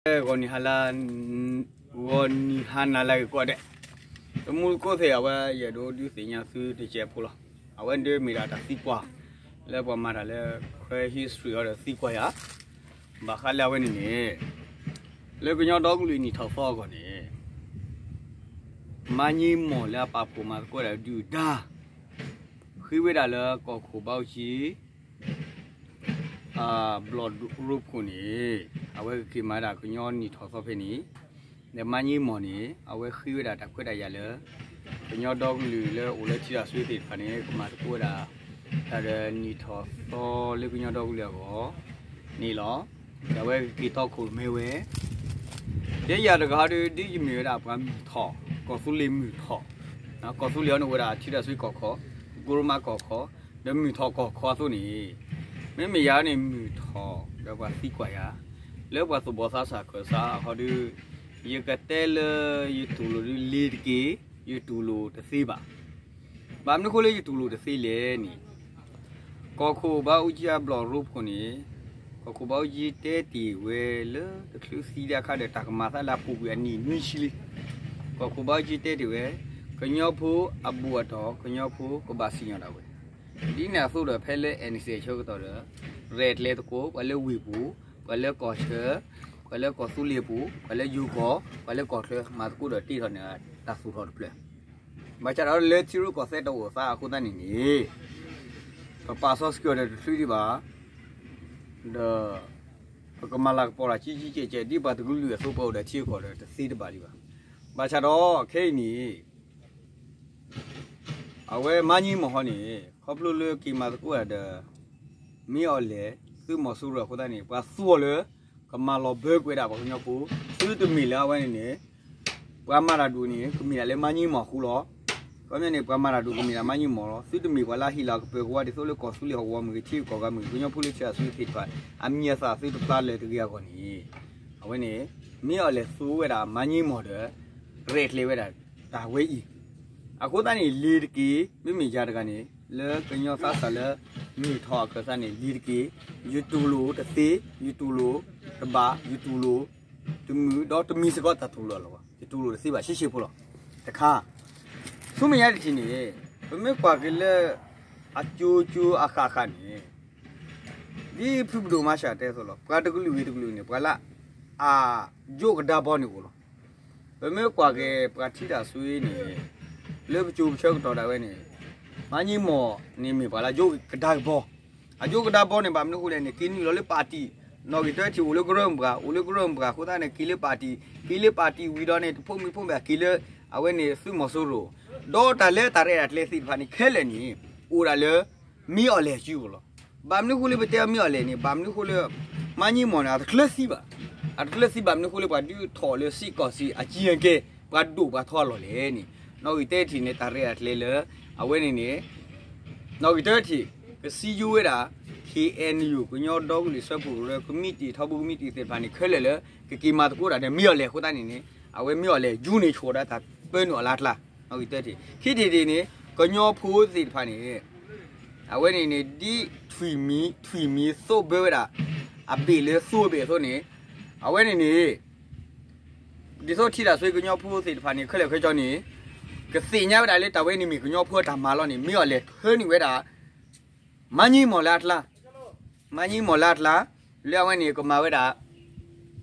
ဂီၤနံၤဟါလၢ ဂီၤနံၤဟါနၤလၢအဂ့ၤကိးဂၤဒဲး, တမူတကိးသ့ၣ် အဝဲယအဲၣ်ဒိးဒုးသ့ၣ်ညါသုတစဲးဖိလီၤ. အဝဲဒၣ်မ့ၢ်ဒၣ်တၢ်သံကွၢ် လၢပှၤမၤတၢ်လၢ Karen history အီၤဒီးသံကွၢ်ယၤ, ဘၣ်ဃးလၢအဝဲန့ၣ်န့ၣ် လၢကညီဒီကလုာ်နံၣ်ထီၣ်သီအဂီၢ်န့ၣ် မါည့မီၢ်လၢအပာ်ဖှိၣ်မၤသကိးတၢ်ဒုၣ်ဒါ ဃ့ဝဲဒၣ်လၢကီၢ်ခိၣ်ဘါအူကၠံ ဘျီၣ်ရိဖှိၣ်န့ၣ် အဝဲကက့ၤမၤဒၣ်ကညီနံၣ်ထီၣ်သီဖဲန့ၣ်, ဒီးမါည့မီၢ်န့ၣ် အဝဲဃ့ဝဲဒၣ်တၢ်ခွဲးတၢ်ယာ်လၢ ကညီဒီကလုာ်လၢအိၣ်လၢထံတၢ်ဆွ့သ့ၣ်တဖၣ်န့ၣ် ကမၤသကိးဝဲဒၣ် တၢ်ဒီးနံၣ်ထီၣ်သီလၢကညီဒီကလုာ်အဂီၢ်န့ၣ်လီၤ. ဒီးအဝဲကက့ၤတီခိၣ်ရိၣ်မဲဝဲ ယဲယၤတဂၤဟီဒုး ဒ်ယမ့ၢ်ဝဲဒၣ်ပှၤမုၢ်ထီၣ်, ကီၢ်သူလ့ၤမုၢ်ထီၣ်, ကီၢ်သူလ့ၤအီၤန့ၣ်အိၣ်ဝဲဒၣ်ထံတၢ်ဆွ့ကီၢ်ခီ, ကီၢ်ရိၣ်မဲကီၢ်ခီ, ဒီးမုၢ်ထီၣ်ကီၢ်ခီအသိးန့ၣ်, မ့မ့ၢ်ယၤန့ၣ်မုၢ်ထီၣ် ဒီးပှၤသံကွၢ်ယၤ လၢပှၤသူၣ်ဘီၣ်သးစၢ်ခၢၣ်စးဟီဒုး, ယကတဲလၢယတူၢ်လိာ်ဒုးလ့ၤတက့ၢ်, ယတူၢ်လိာ်တသ့ဘၣ်. ဘၣ်မနုၤဃိလၢယတူၢ်လိာ်တသ့လဲၣ်န့ၣ်, ကီၢ်ခိၣ်ဘါအူကၠံအဘျီၣ်ရိဖှိၣ်န့ၣ်, ကီၢ်ခိၣ်ဘါအူကၠံတဲတ့ၢ်ဝဲလၢတချုးသံဒၣ်အခါဒီး တၢ်ကမၤသးလၢအပူၤကွံာ်အနံၣ်နွံဆံလံ. ကီၢ်ခိၣ်ဘါအူကၠံတဲတ့ၢ်ဝဲ, ကညီဖိအဘူးအတီၢ် ကညီဖိကဘၣ်စံၣ်ညီၣ်ဒၣ်ဝဲ. ဒ်န့ၣ်အသိးဒီး ဖဲလၢ အဲၣ်အၣ်အ့ၣ် ဆၢကတီၢ်ဒီး ရဲၣ်ကျဲၤသကိး ပှၤလၢဝ့ၢ်ပူၤ, ပှၤလၢကီၢ်ဆၢ, ပှၤလၢကီၢ်သူလ့ၤပူၤ, ပှၤလၢယိၤကီၢ်, ပှၤလၢကီၢ်ချၢ မၤသကိးဒီးတ့ထီၣ်န့ၢ်တၢ်သူၣ်ထီၣ်တဖျၢၣ်. ဘၣ်ဆၣ်ဒီးလၢထံရူၢ်ကီၢ်သဲးတအိၣ်သးအဃိသတးန့ၣ်န့ၣ်, ပပာ်စီဆှံအီၤဒီးတချုးဒံးဘၣ်, ဒီး ပကမၤလၤကပီၤတၢ်ကံကံကဲးကဲး ဒ်ပှၤတကလုာ်အသိး ပအိၣ်ဒီးထံဂုၤကီၢ်ဂၤဒီးတသ့တဘၣ်ဒံးဘၣ်. ဘၣ်ဆၣ်ဒီးခဲအံၤန့ၣ် အဝဲမါည့မီၢ်ဟီန့ၣ် ခီဖျိလၢက့ၤမၤသကိးတၢ်ဒီး မ့ၢ်အီၤလဲၣ် သုးမီၤစိရိၤအဃိသတးန့ၣ် ပှၤသူအီၤလၢ ကမၤလီၤဘၢကွံာ်ဒၣ်ပှၤကညီဖိ, သုတမ့ၢ်လၢအဝဲန့ၣ်န့ၣ် ပှၤမၤတၢ်ဒိၣ်န့ၣ် ကမ့ၢ်ဒၣ်လၢမါည့မီၢ်အဃိလီၤ. ခီပညီန့ၣ် ပှၤမၤတၢ်ဒိၣ်ကမ့ၢ်ဒၣ်မါည့မီၢ်လီၤ. သုတမ့ၢ်ပှၤလၢဟ့ၣ်လီၤကပၢၤကဝါ ဒ်သိးလၢကီၢ်သူလ့ၤဟီၣ်ကဝီၤမ့ၢ်ဂ့ၤ ထံဂုၤကီၢ်ဂၤမ့ၢ်ဂ့ၤ ကညီဖိလၢထံတၢ်ဆွ့သ့ၣ်တဖၣ် အမံၤအသၣ်သုတဖျါလၢၤတဂ့ၤအဂီၢ်န့ၣ်, အဝဲန့ၣ် မ့ၢ်အီၤလဲၣ်သူဝဲဒၣ်မါည့မီၢ်ဒီး ရဲၣ်ကျဲၤဝဲဒၣ်တၢ်ဝဲအံၤ. အဃိသတးန့ၣ် လ့ၤတက့ၢ်, မ့မ့ၢ်ယၤတဂၤန့ၣ် လၢကညီသးစၢ်လၢ မုၢ်ထီၣ်အခၢၣ်သးန့ၣ် လ့ၤတက့ၢ်, ယတူၢ်လိာ်တသ့, ယတူၢ်လိာ်တဘၣ်, ယတူၢ်လိာ်တမုာ် ဒီးတမံၤစ့ၢ်ကီးတၢ်တူၢ်လိာ်လီၤ. ယတူၢ်လိာ်တသ့ဘၣ် ရှဲရှဲဖိလီၤ. တခါ ဆူမဲာ်ညါတထံၣ်န့ၣ် ပမ့ၢ်ကွၢ်က့ၤလၢ အကၠိကၠိအဃၣ်ဃၣ်န့ၣ် ဒ်ဖုပဒိၣ်မါစၢ်တဲအသိးလီၤ. ပှၤတကလုာ်ဂ့ၤတကလုာ်န့ၣ် ပှၤလၢအယိကဒါဘီန့ၣ်အိၣ်လီၤ. ပမ့ၢ်ကွၢ်က့ၤပှၤထံတၢ်ဆွ့န့ၣ် လၢပစိၤပဆၢကတီၢ်ဒၣ်ဝဲန့ၣ် မါည့မီၢ်န့ၣ်မ့ၢ်ပှၤလၢယိကဒါကဘီ, အယိကဒါဘီန့ၣ် ဘၣ်မနုၤအဃိလဲၣ်န့ၣ် က့ၤနုာ်လီၤလၢပၣ်တံၣ်, နီၣ်ဂံၢ်တၢထံၣ်အိၣ်လၢကရၢမိၢ်ပှၢ်, အိၣ်လၢကရၢမိၢ်ပှၢ်အဃိသတးန့ၣ် က့ၤလၢပၣ်တံၣ်, က့ၤလၢပၣ်တံၣ်ဝံၤဒီးန့ၣ် တဖိးမံၤဖိးမံၤ က့ၤလၢ အဝဲန့ၣ်သုးမီၤစိရိၤ, ဒီးတၢ်လၢတၢ်ရဲၣ်တၢ်ကျဲၤသ့ၣ်တဖၣ်န့ၣ် ခဲလၢာ်န့ၣ် အိၣ်ဒၣ်လၢ မ့ၢ်အီၤလဲၣ်စုပူၤလီၤ. ဘၣ်မနုၤအဃိလၢပတဲမ့ၢ်အီၤလဲၣ်န့ၣ် ဘၣ်မနုၤအဃိလၢ မါည့မီၢ်န့ၣ် အတကျၢၤသံဘၣ်, အတကျၢၤသံဘၣ်မနုၤအဃိလၢ ပှၤဒုးထီၣ်လၢစ့ၢ်ကီးစ့ၢ်အကံၢ်အကဲ ပှၤဒိၣ်ပှၤထီအလီၢ်လဲၣ်န့ၣ် နီၣ်ဂံၢ်တၢထံၣ်န့ၣ် တၢ်ရဲၣ်တၢ်ကျဲၤလၢ အဝဲန့ၣ်န့ၣ် နီၣ်ဂံၢ်တၢထံၣ် ကစံယိဝဲဒၣ် ခ့ၣ်အဲၣ်ယူၣ် ကညီဒီကလုာ်စၢဖှိၣ်ကရၢ ကမံးတံာ်ထီဘိကမံးတံာ်သ့ၣ်တဖၣ်န့ၣ် ခဲလၢာ်လၢ ကက့ၤမၤသကိးတၢ်ဒီးမ့ၢ်အီၤလဲၣ်အဃိသတးန့ၣ်န့ၣ် အဝဲမ့ၢ်အီၤလဲၣ် ယူန့ၣ်ဆိၣ်ဒီးတၢ်ပၢနုာ်အီၤလၢအကျါ, နီၣ်ဂံၢ်တၢထံၣ်. ခံထံၣ်တထံၣ်န့ၣ် ကညီဖိသ့ၣ်တဖၣ်န့ၣ် အဝဲန့ၣ်န့ၣ် ဒ်ထွံၣ်မံၤ ထွံၣ်မံၤသိးဘၢဝဲဒၣ် အဘ့ၣ်လၢသိအဘ့ၣ်အသိးန့ၣ် အဝဲန့ၣ်န့ၣ် ဒ်သိးထံတၢ်ဆွ့ကညီဖိသ့ၣ်တဖၣ်န့ၣ် ခဲလၢာ်ခဲဆ့န့ၣ် ကသ့ၣ်ညါဝဲဒၣ်လၢတၢ်ဝဲန့ၣ်မ့ၢ်ကညီဖိအတၢ်မၤလီၤန့ၣ် မ့ၢ်အီၤလဲၣ်ထၢနုာ်ဝဲဒၣ် မါည့မီၢ်လၢအကျါ, မါည့မီၢ်လၢအကျါ လၢအဝဲန့ၣ်ကမၤဝဲဒၣ်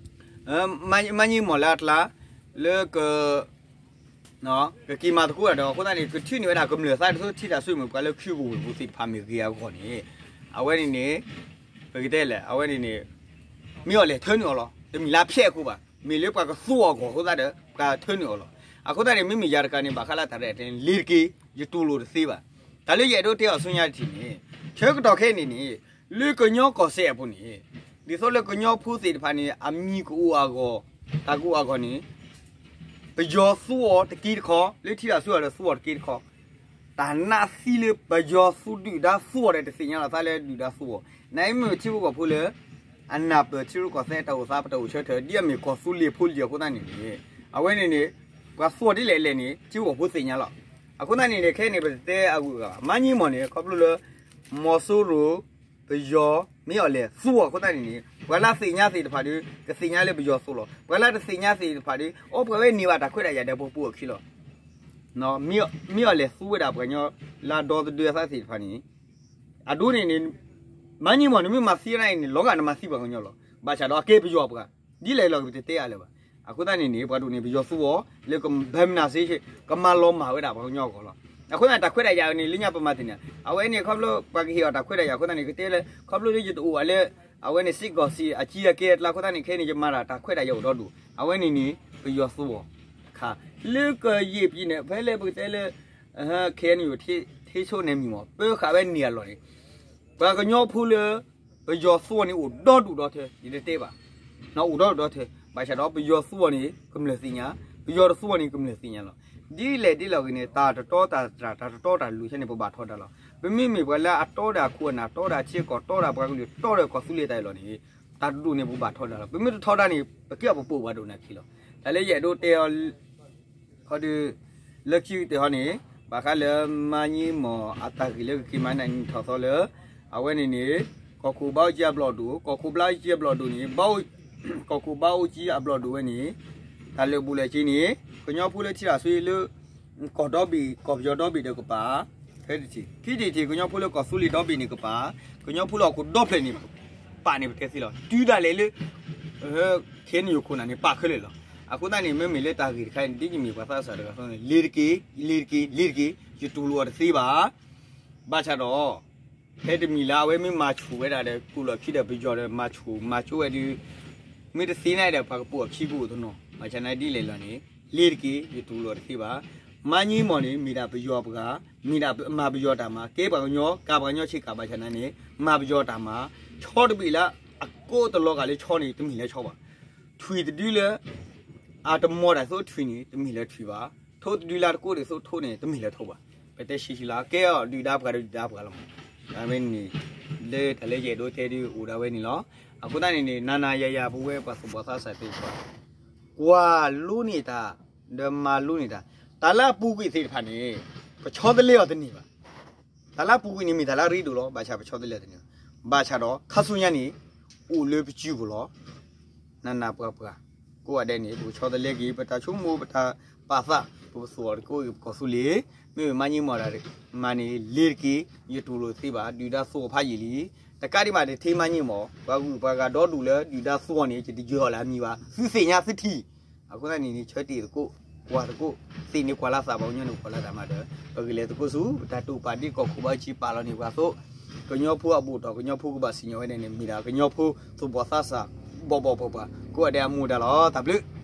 မါန့ၣ်မ့ၢ်လၢအကျါ လၢက ကက့ၤမၤသကိးတၢ်ဒီး အဃိသတးန့ၣ် ကထံၣ်န့ၢ်ဝဲဒၣ်ကမျၢၢ်သးဒ်သိးထံတၢ်ဆွ့မ့ၢ်ပှၤလၢခုကဝဲၢ်ပူၤသ့ၣ်တဖၣ်မ့ၢ်ဂ့ၤအဂီၢ်န့ၣ် အဝဲန့ၣ်န့ၣ် ပကတဲလဲၣ် အဝဲန့ၣ်န့ၣ် မ့ၢ်အီၤလဲၣ်ထၢနုာ်အီၤလီၤ. တမ့ၢ်လၢအဖျဲးအဃိဘၣ်. မ့ၢ်လၢပှၤကသူအီၤအဂီၢ်အဃိသတးဒီး ပှၤထၢနုာ်အီၤလီၤ. အဃိသတးန့ၣ် မ့မ့ၢ်ယၤတကးန့ၣ် ဘၣ်ဃးလၢတၢ်ရဲၣ်တၢ်ကျဲၤန့ၣ် လ့ၤတက့ၢ် ယတူၢ်လိာ်တသ့ဘၣ်. တၢ်လၢယအဲၣ်ဒိးတဲအီၤဆူညါတထံၣ်န့ၣ် ဆၢကတီၢ်ခဲအံၤန့ၣ်န့ၣ် လၢကညီကီၢ်စဲၣ်အပူၤန့ၣ် ဒ်သိးလၢကညီဖိသ့ၣ်တဖၣ်န့ၣ် အမံၤကအိၣ်အဂီၢ် တၢ်ကအိၣ်အဂီၢ်န့ၣ် ပယီၤသူအီၤတက့ၢ်တခီ လၢထံတၢ်ဆွ့အီၤဒီးသူအီၤတက့ၢ်တခီ တၢ်နးသံလၢပယီၤသူဒုၣ်ဒါသူအီၤဒီးတသ့ၣ်ညါလီၤသးလၢဒုၣ်ဒါသူအီၤ. နအံၤမ့ၢ်ထံဖိကီၢ်ဖိလၢ အနၢ်ပၢၢ်ထံရူၢ်ကီၢ်သဲးတၢ်အိၣ်သး ပတၢ်အိၣ်ဆၢထၢၣ် ဒ်အမ့ၢ်ကီၢ်သူလ့ၤဖိလံၤအဃိသတးန့ၣ်န့ၣ် အဝဲန့ၣ်န့ၣ် ပှၤသူအီၤဒ်လဲၣ်လဲၣ်န့ၣ် ထံဖိကီၢ်ဖိသ့ၣ်ညါလီၤ. အဃိသတးန့ၣ်န့ၣ် ခဲအံၤန့ၣ် ပတတဲအဂုၤအဂၤဘၣ်. မါည့မီၢ်န့ၣ် ခီဖျိလၢ မီၤစိရိၤ ပယီၤ မ့ၢ်အီၤလဲၣ်သူအီၤအဃိသတးန့ၣ်န့ၣ် ပှၤလၢသ့ၣ်ညါသ့ၣ်တဖၣ်ဒီး ကသ့ၣ်ညါလၢပယီၤသိလီၤ. ပှၤလၢတသ့ၣ်ညါသ့ၣ်တဖၣ်ဒီး အိၣ်ပှၤဝဲန့ၢ်ဘၣ်တၢ်ခွဲးတၢ်ယာ်ဒီးပှၤပူၤအခံလီၤ. မ့ၢ်အီၤလဲၤသူဝဲဒၣ်ပှၤကညီလၢအဒီသဒၢအသးသ့ၣ်တဖၣ်န့ၣ် အဒိန့ၣ်န့ၣ် မၤညံမီၢ်န့ၣ် မ့ၢ်မၤသံဝဲဒၣ်အံၤန့ၣ် လီၤဂာ်နမၤသံပှၤကညီလီၤ. ဘၣ်ဆၣ်ဒီးအကဲပယီၤပှၤ ဒ်လဲၣ်လီၤကပတတဲအါလၢၤဘၣ်. အဃိသတးန့ၣ်န့ၣ် ပှၤဒိၣ်န့ၣ်ပယီၤသူအီၤ လၢကဘၢမနၤစ့ ကမၤလီၤမၢ်ဝဲဒၣ်ပှၤကညီအဂီၢ်လီၤ. အဃိသတးန့ၣ် တၢ်ခွဲးတၢ်ယာ်န့ၣ် လၢညါပမၤတ့ၢ်န့ၣ် အဝဲန့ၣ်ခီဖျိပှၤကဟ့ၣ်အီၤတၢ်ခွဲးတၢ်ယာ်အဃိသတးန့ၣ် ကတဲလၢ ခီဖျိလၢယတအိၣ်ဘၣ်လၢ အဝဲန့ၣ် စစ်ကောင်စီ အကြီးအကဲအကျါအဃိသတးန့ၣ် ခဲအံၤန့ၣ် ယမၤတၢ်တၢ်ခွဲးတၢ်ယာ်အိၣ်ဒီဒူၣ် အဝဲန့ၣ်န့ၣ် ပယီၤသူအီၤတခါ လၢကယဲၢ်ပံၤန့ၣ် ဖဲလၢပကတဲလၢ KNU ထံဆိနဲမံၤမီၢ် ပၢဃာ်ဝဲန့ၢ်အလီၢ်န့ၣ် ပှၤကညီဖိလၢ ပယီၤသူအီၤန့ၣ်အိၣ်ဒီဒူၣ်ဒီထၢ ယတတဲဘၣ် အိၣ်ဒီဒူၣ်ဒီထၢ ဘၣ်ဆၣ်ဒီးပယီၤသူအီၤန့ၣ် ကမျၢၢ်သ့ၣ်ညါ ပယီၤတသူအီၤန့ၣ် ကမျၢၢ်သ့ၣ်ညါလီၤ. ဒ်လဲၣ်ဒ်လဲၣ်ဂ့ၤန့ၣ် တၢ်တတီတၢ်တြၢ် တၢ်တတီတၢ်လိၤဆဲန့ၣ် ပဘၣ်ထီဒါလီၤ. ပမ့မ့ၢ်ပှၤလၢအတီဒီးအခိၣ်အနၢ် တီဒီးအထံအကီၢ် တီဒီးပှၤကလုာ် တီဒီးကီၢ်သူလ့ၤတၢ်အံၤလီၤန့ၣ် တၢ်တဒူၣ်န့ၣ် ပဘၣ်ထီဒါလီၤ. ပမ့ၢ်တထီဒါန့ၣ် ပကဲအီၤပပိာ်ပှၤဒိၣ်နၤခံလီၤ. တၢ်လၢယအဲၣ်ဒိးတဲအီၤ ခီဒီး လၢခံကတၢၢ်ဟီန့ၣ် ဘၣ်ဃးလၢမၤညံမီၢ်အတၢ်ဂ့ၢ်လၢကက့ၤမၤနၢၤနံၣ်ထီၣ်သီလၢ အဝဲန့ၣ်န့ၣ် ကီၢ်ခိၣ်ဘါအူကၠံအဘျီၣ်ဒိၣ် ကီၢ်ခိၣ်ဘါအူကၠံအဘျီၣ်ဒိၣ်န့ၣ် ကီၢ်ခိၣ်ဘါအူကၠံအဘျီၣ်ဒိၣ်ဝဲန့ၣ် တၢ်လၢာ်ဘူၣ်လၢာ်စ့န့ၣ် ကညီဖိလၢထံတၢ်ဆွံလၢ ကီၢ်ဒီဘ့ၣ် ကီၢ်ပယီၤဒီဘ့ၣ်ဒီးကပၤ ဖဲတထံၣ် ခံထံၣ်တထံၣ် ကညီဖိလၢကီၢ်သူလ့ၤဒီဘ့ၣ်န့ၣ်ကပၤ ကညီဖိလၢဟီၣ်ခိၣ်ဒီဖျၢၣ်န့ၣ် ပာ်န့ၣ်ပတဲသ့လီၤ. တုၤဒၣ်လဲာ်လၢ ခဲန့ၣ်ယိၤခိၣ်နၢ်န့ၣ် ပာ်ခဲလၢာ်လီၤ. အဃိသတးန့ၣ် မ့မ့ၢ်လၢတၢ်ဂ့ၢ်တခါအံၤန့ၣ် ဒ်ယမ့ၢ်ပှၤသးစၢ်တဂၤအသိးန့ၣ် လ့ၤတက့ၢ် လ့ၤတက့ၢ် လ့ၤတက့ၢ် ယတူၢ်လိာ်အီၤတသ့ဘၣ်. ဘၣ်ဆၣ်ဒီး ဖဲတမံၤလၢအဝဲမ့ၢ်မၤဆူၣ်ဝဲဒၣ်ဒီး ကူၣ်လီၤခံဒီးပယီၤဒီး မၤဆူၣ်မၤကၠိဝဲဒီး မ့ၢ်တသ့န့ၣ်ဒီး ပှၤကပိာ်အခံကအိၣ်တနီၤ ဘၣ်ဆၣ်န့ၣ်ဒ်လဲၣ်လီၤန့ၣ် လ့ၤတက့ၢ် ယတူၢ်လိာ်အီၤတသ့ဘၣ်. မၤညံမီၢ်န့ၣ် မ့ၢ်ဒၣ်ပယီၤပှၤ မ့ၢ်ဒၣ်မၤပယီၤတၢ်မၤ ကဲပှၤကညီ ကးပှၤကညီဆ့ကၤ ဘၣ်ဆၣ်န့ၣ် မၤပယီၤတၢ်မၤ ဆီတဘ့ၣ်လၢ အကိးတလီၤဂာ်လၢဆီန့ၣ် တမ့ၢ်လၢဆီဘၣ်. ထွံၣ်တဒုလၢ အတမီၤတၢ်သိးထွံၣ်န့ၣ် တမ့ၢ်လၢထွံၣ်ဘၣ်. ထိးတဒုလၢတကိးဒံးသိးထိးန့ၣ် တမ့ၢ်လၢထိးဘၣ်. ပတဲဆံးဆံးလီၤ ကဲအီၤဒုၣ်ဒါပှၤဒီးဒုၣ်ဒါပှၤလီၤ. အဝဲန့ၣ် လၢတၢ်လၢယအဲၣ်ဒိးတဲဒုးအိၣ်ဒၣ်ဝဲန့ၣ်လီၤ. အဃိသတးန့ၣ်န့ၣ် နၤနၤယၤယၤ ပဝဲပှၤသူၣ်ဘီၣ်သးစၢ်သ့ၣ်တဖၣ် ကွၢ်လိန့ၢ်တၢ် ဒီးမၤလိန့ၢ်တၢ် တၢ်လၢအပူၤကွံာ်သ့ၣ်တဖၣ်န့ၣ် ပဆီတလဲအီၤတန့ၢ်ဘၣ်. တၢ်လၢအပူၤကွံာ်န့ၣ်မ့ၢ်တၢ်လၢအရ့ဒိၣ်လီၤ. ဘၣ်ဆၣ်ပဆီတလဲအီၤတန့ၢ်ဘၣ်. ဘၣ်ဆၣ်ဒီး ခါဆူညါန့ၣ် အိၣ်လၢပစုပူၤလီၤ. နးနးပှၤပှၤ ကိးဂၤဒဲးန့ၣ် ပကဆီတလဲက့ၤ ပတၢ်ဆိကမိၣ် ပတၢ်ပာ်သး ပကသူၣ်အီၤတကိးဂ့ၤ ပကီၢ်သူလ့ၤ မ့မ့ၢ်မၤညံမီၢ်တၢ်မၤန့ၣ် လ့ၤတက့ၢ် ယတူၢ်လိာ်သ့ဘၣ် ဒုၣ်ဒါသူအီၤဖးယံာ်လံ. တကးဒံးဘၣ်န့ၣ် ထဲမၤညံမီၢ် ပှၤဂုၤပှၤဂၤဒီဒူၣ်လၢဒုၣ်ဒါသူအီၤန့ၣ် ယတယၢၤအီၤလၢအမံၤဘၣ် သုသ့ၣ်ညါသုထံၣ်. အဃိသတးန့ၣ်န့ၣ် ဆၢတ့ၢ်သကိး ကွၢ်သကိး သ့ၣ်န့ၣ်ကွၢ်လၢသး ပှၤကညီန့ၣ်ကွၢ်လၢသးမးဒီး ပကလဲၤသကိးဆူ ပတၢ်တိာ်ပာ်ဒ်ကီၢ်ခိၣ်ဘါအူကၠံပာ်လီၤန့ၢ်ပှၤအသိး ကညီဖိအဘူးတီၢ် ကညီဖိကဘၣ်စံၣ်ညီၣ်ဝဲဒၣ်န့ၣ် မ့ၢ်ဒၣ်ကညီဖိသူၣ်ဘီၣ်သးစၢ် ဘီၣ်ဘီၣ်ပှၤပှၤ ကိးဂၤဒဲးအမူဒါလီၤ. တၢ်ဘျုး